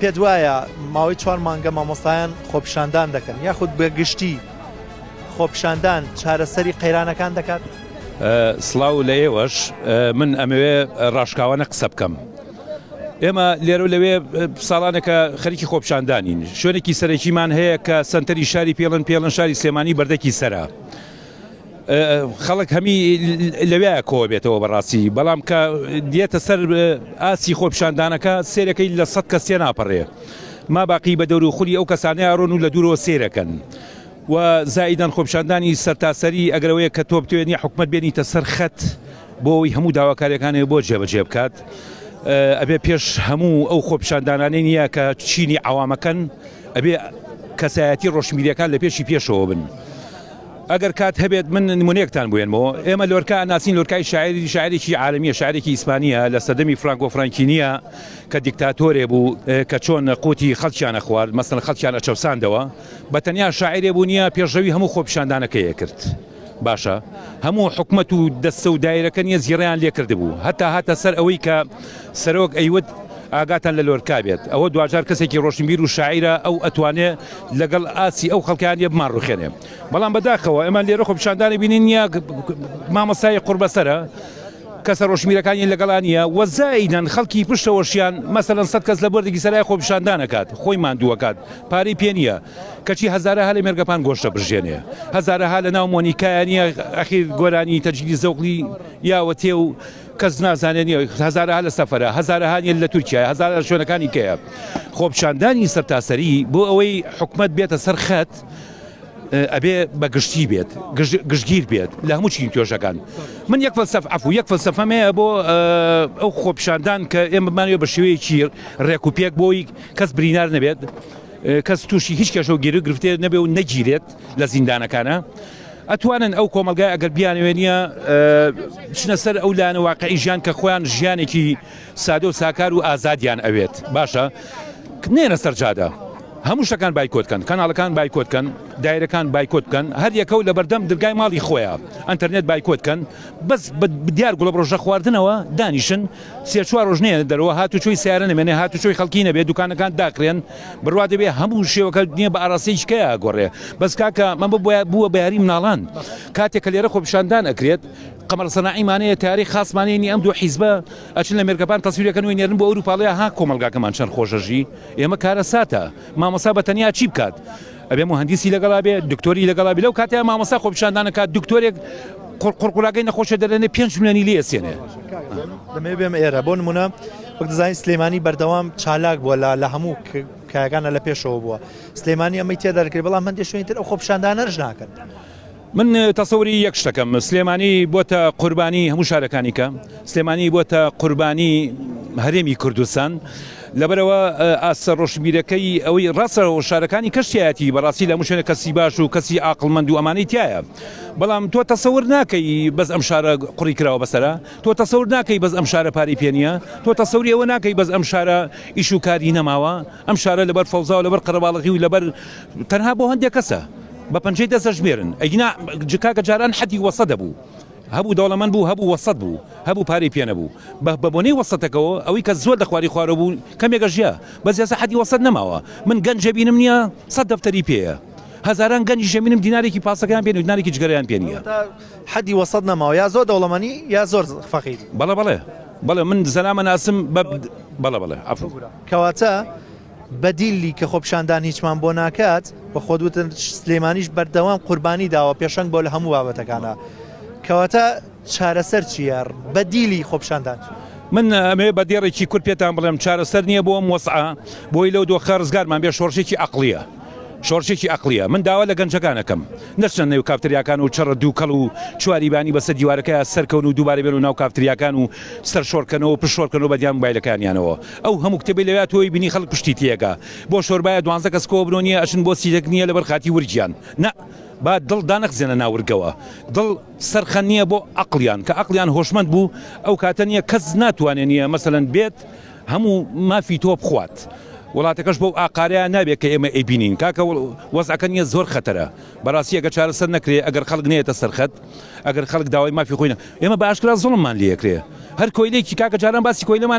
پێت وایە ماوەی چوار مانگە مامۆستایان خۆپیشاندان دەکەن یاخود بە گشتی خۆپیشاندان چارەسەری قەیرانەکان دەکات؟ سڵاو لە ئێوەش من ئەمەوێ ڕاشکاوانە قسە بکەم. ئێمە لێرە و لەوێ ساڵانێکە خەریکی خۆپیشاندانین شوێنێکی سەرەکیمان هەیە کە سەنتەری شاری پێڵن پێڵن شاری سلێمانی بەردەکی سەرە خەڵک هەمی لەوێ کۆ بێتەوە بەڕاستی بەڵام کە دێتە سەر ئاسی خۆپیشاندانەکە سێرەکەی لە سە کەس تێ ناپەڕێ ما باقی بە دەور و خولی ئەو کەسانەیە ڕۆن و لە دوورەوە سێرەکەن و زائیدەن خۆپیشاندانی سەرتاسەری ئەگەرەوەیە کە تۆ بتوێنی حکومت بێنیتە سەر خەت بۆ ئەوەی هەموو داواکاریەکانی بۆ جێبەجێ بکات ئەبێ پێش هەموو ئەو خۆپیشاندانانەی نییە کە چینی عەوامەکەن ئەبێ کەسایەتی ڕۆشنبیریەکان لە پێشی پێشەوە بن. ئەگەر کات هەبێت من نمونەیەکتان بوێنمەوە ئێمە لۆرکا ئەناسین لۆرکای شاعری شاعرێکی عالەمیە شاعرێکی ئیسپانیە لە سەردەمی فرانکۆ فرانکینیە کە دیکتاتۆرێ بوو کە چۆن قوتی خەڵکیان ئەخوارد مەسەن خەڵکیان ئەچەوساندەوە بە تەنیا شاعرێ بوو نییە پێشڕەوی هەموو خۆپیشاندانەکەی ئەکرد باشە هەموو حکومەت و دەستە و دایرەکە نیە زیڕیان لێ کردبوو هەتا هاتە سەر ئەوەی کە سەرۆک ئەیوت ئاگاتان لە لۆرکا بێت ئەوە دواجار کەسێکی ڕۆشنبیر و شاعیرە ئەو ئەتوانێ لەگەڵ ئاسی ئەو خەڵکانیە بمان ڕوخێنێ بەڵام بەداخەوە ئێمە لێرە خۆپیشاندانی بینین نیە مامۆستای قوربەسەرە کەسە ڕۆشنبیرەکانی لەگەڵا نییە وە زائیدەن خەڵکی پشتەوەشیان مەسەلەن سەد کەس لە بەردێکی سەرای خۆپیشاندان ئەکات خۆی ماندووەکات پارەی پێ نییە کەچی هەزارەها لە مێرگەپان گۆشتە بژێنێ هەزارەها لە ناو مۆنیکایە نییە ئەخیر گۆرانی تەجدیدی زەوقی یاوەتێ و کەس نازانێ نییە هەزارەها لە سەفەرە هەزارەها نیە لە تورکیا هەزارە لە شوێنەکانی کەیە خۆپیشاندانی سەرتاسەری بۆ ئەوەی حکومەت بێتە سەر خەت ئەبێ بە گشتی بێت گشتگیر بێت لە هەموو چین توێژەکان من یەک فەلسەف عفو یەک فەلسەفەم هەیە بۆ ئەو خۆپیشاندان کە ئێمە بمانەوێ بە شێوەیەکی ڕێک و پێک بۆی کەس برینار نەبێت کەس تووشی هیچ کێشە و گیر و گرفتێ نەبێ و نەگیرێت لە زیندانەکانە ئەتوانن ئەو کۆمەلگای ئەگەر بیانەوێ نییە بچنە سەر ئەو لایەنە واقعی ژیان کە خۆیان ژیانێکی سادە و ساکار و ئازادیان ئەوێت باشە نێنە سەر جادە هەموو شتەکان بایکۆت کەن کەناڵەکان بایکۆت کەن دایرەکان بایکۆت بکەن هەر یەکە و لەبەردەم درگای ماڵی خۆیان ئەتەرنێت بایکۆت کەن بەس بە دیار گوڵە ڕۆژە خواردنەوە دانیشن سێ چوار ڕۆژ نێنە دەرەوە هاتوچۆی سیارە نەمێنێ هاتوچۆی خەڵکی نەبێ دوکانەکان داخرێن بڕوا دەبێ هەموو شێوەکە نییە بە ئاراستەیەکی کەیا گۆڕێ بەس کاکە مەمە بووە بە یاری مناڵان کاتێک کە لێرە خۆپیشاندان ئەکرێت قەمەر سەناعیمانەیە تاری خاسمانەیە نی ئەم دوو حیزبە ئەچن لە مێرگەپان تەسویرەکەن وی نێرن بۆ ئەوروپا ئەڵێ ها کۆمەڵگاکەمان چەند خۆشە ژی ئێمە کارەساتە مامۆستا بە تەنیا چی بکات ئەبێ موهەندیسی لەگەڵا بێ دکتۆری لەگەڵا بێ لەو کاتەیە مامۆستا خۆپیشاندانەکات دکتۆرێک قڕقڕاگەی نەخۆشە دەرێنێ 5 ملیۆنی لێ ئەسێنێ. دەمەوێت بێمە ئێرە بۆ نمونە وەک دەزانین سلێمانی بەردەوام چالاک بووە لە لە هەموو کایەکانە لە پێشەوە بووە سلێمانی ئەمەی تێدا دەکرێت بەڵام هەندێک شوێنی تر ئەو خۆپیشاندانەش ناکەن. من تەسەوری یەک شتەکەم سلێمانی بۆتە قوربانی هەموو شارەکانی کە سلێمانی بۆتە قوربانی هەرێمی کوردستان لەبەرەوە ئاستە ڕۆشنبیرەکەی ئەوەی ڕاستە شارەکانی کەشتیایەتی بەڕاستی لە هەموو شوێنە کەسی باش و کەسی ئاقڵمەند و ئەمانەی تایە بەڵام تۆ تەسەور ناکەی بەس ئەم شارە قڕی کراوە بەسەرە تۆ تەسەور ناکەی بەس ئەم شارە پارەی پێ نییە تۆ تەسەوری ئەوە ناکەی بەس ئەم شارە ئیش و کاری نەماوە ئەم شارە لەبەر فەوزا و لەبەر قەرەباڵغی و لەبەر تەنها بۆ هەندێک کەسە بە پەنجەی دەست دەژمێرن ئەگینا کاکە جاران حەدی وەسەت دەبوو هەبوو دەوڵەمەند بوو هەبوو وەسەت بوو هەبوو پارەی پێ نەبوو بە بە بۆنەی وەسەتەکەوە ئەوەی کە زۆر لە خواری خوارەوە بوو کەمێکە ژیا بەس ئێستا حەدی وەسەت نەماوە من گەنجێ بینم نییە سەد دەفتەری پێیە هەزاران گەنجیش ئەبینم دینارێکی پاسەکەیان پێ نییە دینارێکی جگەرەیان پێ نییە. حەدی وەسەت نەماوە یا زۆر دەوڵەمەنی یا زۆر فەقیری. بەڵێ بەڵێ بەڵێ من زەلامە ناسم بە بەڵێ بەڵێ عەفو. کەواتە بەدیلی کە خۆپیشاندان هیچمان بۆ ناکات و خۆت وتت سلێمانیش بەردەوام قوربانی داوە پێشەنگ بۆ لە هەموو بابەتەکانە کەواتە چارەسەر چییە بەدیلی خۆپیشاندان چییە؟ من ئەمەوێ بە دێڕێکی کورت پێتان بڵێم چارەسەر نییە بۆ ئەم وەزعە بۆی لەو دۆخە ڕزگارمان بێ شۆڕشێکی عەقڵییە شۆڕشێکی عەقڵییە من داوا لە گەنجەکان ئەکەم نەچنە نێو کافتریاکان و چڕ دووکەڵ و چواری بانی بەسەر دیوارەکەیا سەرکەون و دووبارە بێنەوە ناو کافتریاکان و سەر شۆڕکەنەوە و پشت شۆڕکەنەوە بە دیار مۆبایلەکانیانەوە ئەو هەموو کتێبەی لەویا تۆی بینی خەڵک پشتی تێکا بۆ شۆربایە دوانزە کەس کۆبنەوە نییە ئەچن بۆ سیرەک نییە لەبەر خاتی ورگیان نا با دڵ دانەخزێنە ناو ورگەوە دڵ سەرخەن نییە بۆ عەقڵیان کە عەقڵیان هۆشمەند بوو ئەو کاتە نییە کەس ناتوانێ نییە مەسەلەن بێت هەموو مافی تۆ بخوات وڵاتەکەش بەو ئاقارەیە نابێت کە ئێمە ئەیبینین کاکە وەزعەکە نییە زۆر خەتەرە بەڕاستی ئەگەر چارەسەر نەکرێ ئەگەر خەڵک نێتە سەرخەت ئەگەر خەڵک داوای مافی خۆی ئێمە بە ئاشکرا زوڵممان لێ ئەکرێ هەر کۆیلەیەکی کاکە جاران باسی کۆیلەمان.